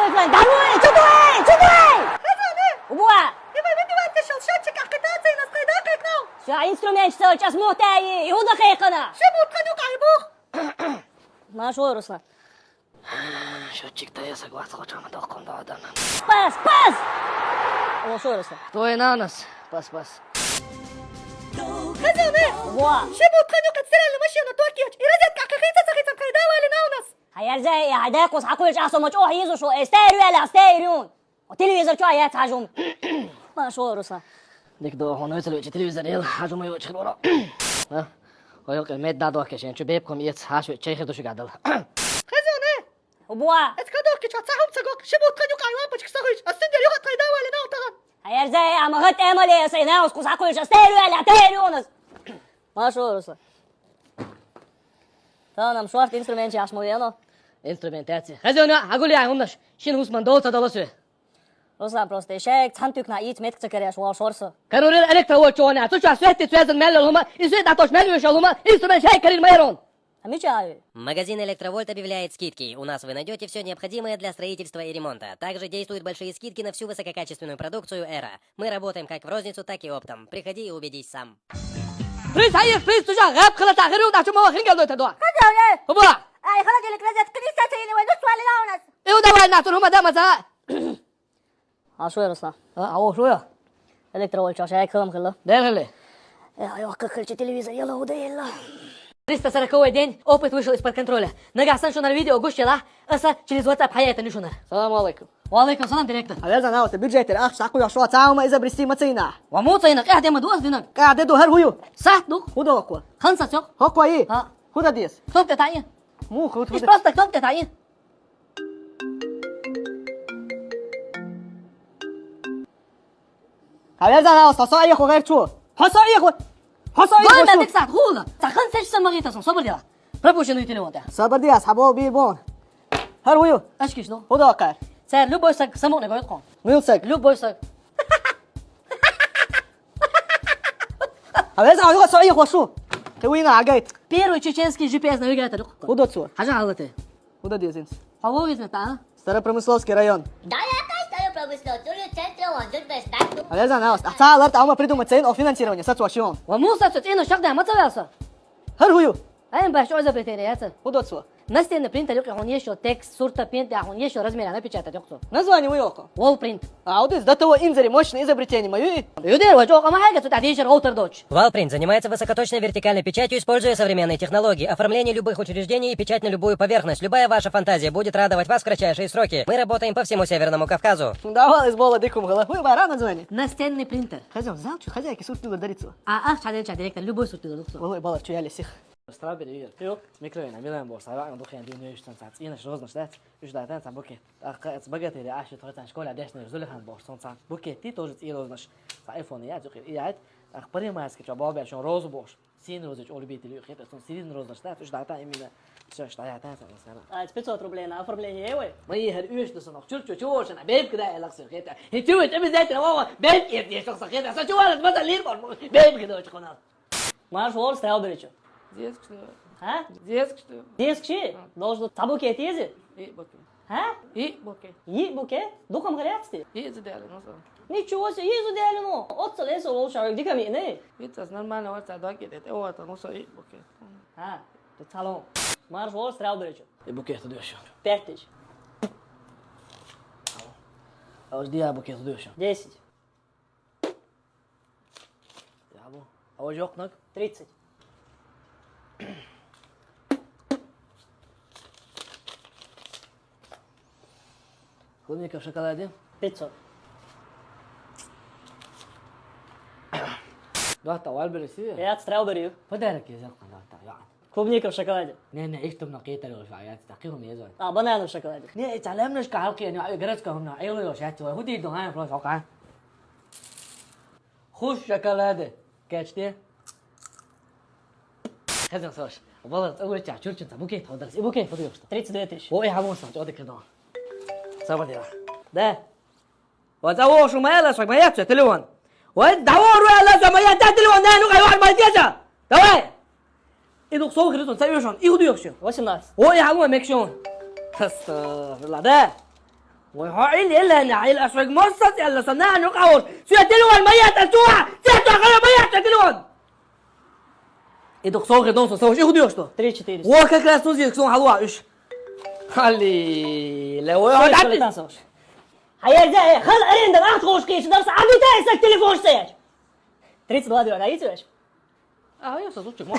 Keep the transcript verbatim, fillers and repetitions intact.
Давай, чё давай, чё давай? Убуа! Все, инструмент сел, час мутаи, иуда хейхана. Машо, Руслан. Счётчик-то я согласен, хоть он дохком да, да. Пас, пас! О, что, Руслан? Твой нанос. Пас, пас. Хозяин! Во! Шибу тканю кат стиральная машина, токиоч. И розетка, как хица, хица, когда вали на у нас. Хаярза, я хайда кус хакуй час, мочо хизу шо, эстерю, эла, эстерю. О, телевизор чё, я цажум. Машо, Руслан. Дик до, он веселый телевизор ел, хажу моего чхлора. А? Ой, окей, мед да, дохке, чё бебком ец, хаш чай хер душу гадал. Хозяин! Убуа! Эцка дохке, чё, цахум цагок, шибу тканю кай лампочка сахуич, а стендер юха ткай давали на утаган. Хаярза, я магат эмале, сай на, кус хакуй час, эстерю, эла, эстерю у нас. Машо, Руслан. Та нам шорт инструмент чаш му вено. Инструментация. Хозяин, агули ай хуннаш. Шин хусман долца долосу. Руслан, просто шек цан тюк на ит метк цакаряш ва шорса. Карурил электровод чоня. Цу час светти цвезен мел лума. И свет атош мел вешал лума. Инструмент шек карин майрон. А мы чё? Магазин «Электровольт» объявляет скидки. У нас вы найдёте всё необходимое для строительства и ремонта. Также действуют большие скидки на всю высококачественную продукцию «Эра». Мы работаем как в розницу, так и оптом. Приходи и убедись сам. Приз, хайыр, приз, тужа, рэп, хыла, тахыр, ю, дачу, мама, хингел, дойта, дуа. Хозяин! Хуба! Ай, холодильник, розетка, не сатаили, вой, ну, свали, да, у нас. И удавай, на, тун, хума, да, маза. А шо, Руслан? А, а, о, шо я? Электровольт чаш, я кылым кылы. Дерли. Э, ай, ох, как кричит телевизор, ела, уда, ела. Триста сороковой день, опыт вышел из-под контроля. Нагасан шунар видео гуш чела, аса через WhatsApp хая это нишунар. Салам алейкум. Ва алейкум салам, директор. Алерзан, а вот бюджетер, ах, шаку я шо, цаума изобрести мацина. Ва муцина, ках дема дуас динак. Ках де ду хар хую. Сат дух. Худо хоква. Хан сацёк. Хоква и. А. Худа дес. Кто ты таи? Мух, вот. Иш просто кто ты таи? Хавеза на, хосо ай хо гайр чу. Хосо ай хо. Хосо ай хо. Гол на дик сат, гула. Сахан сеш са магита сон, собр дела. Пропущенный телефон, да. Собр дела, сабо бир бон. Хар хую. Ашкиш, ну. Худа кар. Сэр, любой сак, само не говорит кон. Мил сак. Любой сак. Хавеза, хосо ай хо шу. Ты уйна агайт. Первый чеченский G P S навигатор. Худа цу. Хажа халаты. Худа дезинс. Хаву визмета, а? Старопромысловский район. Да, я кай Старопромысловский, тоже центр, он тут без так. А я знаю, а цалар, а мы придумать цен о финансирование, сацуашион. Ва муса цу цену шагда мацаваса. Хар хую. А им баш изобретение яца. Удоцу. Настенный принтер, он ещё текст, сурта принтер, он ещё размер, она печатать, ёхту. Название уёхо. Wall print. А вот из до того инзери мощное изобретение моё. Юдер, ва чё, кама хайга цу тадишер роутер дочь. Валпринт занимается высокоточной вертикальной печатью, используя современные технологии, оформление любых учреждений и печать на любую поверхность. Любая ваша фантазия будет радовать вас в кратчайшие сроки. Мы работаем по всему Северному Кавказу. Давал из бола дикум гала. Вы бара название. Настенный принтер. Хозяин, знал, что хозяйки сурт тюгар дарицу. А, а, чаде, чаде, директор, любой сурт тюгар дуксу. Валай, балар, чё я лесих. Страубери. Ё. Микроина, милан бор, сава, ан духен дин нёш сан сац. Инаш рознаш, да? Уж да тан сан букет. А, ка, эц богатыри, а, что тан школа, дешный, зулихан бор, сон сан. Букет, ты тоже ци рознаш. Са айфон, я, цукер, я. А, пари майски, чё, бобя, шон розу бор. Син розыч, о, любитель, хет, сон сирин розаш, да, уж да, та именно, всё, что я, та, та, та, та. А, пятьсот рублей на оформление, эй, вы? Мы ехали, уж, да, сон, чур, чур, чур, на бейб, когда я лаксер, хет. И чур, это обязательно, о, бейб, нет, нет, что, хет, а чур, это база лир, бон, бейб, когда очень хона. Марш вор, стал беречу. Деск, что ли? А? Деск, что ли? Деск, чи? А. Должен табуке тези? И баке. А? И букет. И букет? Духом горячий? И зудели, ну что? Ничего себе, и зудели, ну. Отца лесу лол шарик диками, не? И это нормально, вот это докет, это вот, ну что, и букет. А, ты цалом. Марш вор, стрел беречу. И букет тут ещё. Пять тысяч. А вот где букет тут ещё? Десять. Ябло. А вот ёкнак? Тридцать. Клубника в шоколаде? Пятьсот. Да, та вальбери си. Я страубери. Подарок я взял, да, та, я. Клубника в шоколаде. Не, не, их там на кейтер уже, а я такие у меня. А, бананы в шоколаде. Не, это лемнеш калки, не, городская у меня, я его сейчас, вот и дом, а, просто, а. Хуш шоколады. Качте. Хазан сош. Вала, ой, ча, чурчинца, букет, вот, и букет, вот, что. Тридцать две тысячи. Ой, а вот, что, вот, да. Сабадила. Да. Вот, а вот, шумела, шаг, моя, всё, телефон. Вот, да, вот, руя, ла, моя, да, телефон, да, ну, кай, вот, моя, да. Давай. Иду, сов, хризон, савишон, и удуёкшо. Восемнадцать. Ой, а вот, мекшон. Астагфирулла, да. Вай, хьо Ӏилла, Ӏилла, нах, Ӏилла, ас хьоьга мосса цӀелла, сан нана юкъа волуш. Соьга телефон ма еттӀа, чу а! Цецо хила ма еттӀа телефон! И дукха совхе дон со, со уж и хӀу доьхуш ду? Три-четыре. Во, как раз тун зирг сон хьалва уж. Хьалли, ле, вай, хьо дӀа-, Хьаерза, э, хала аренда ахча ховш кхийса, дарса Ӏадита, и саг телефонаш ца яч. Тридцать два дора, а, ицвеш? А, я со зучик, мо.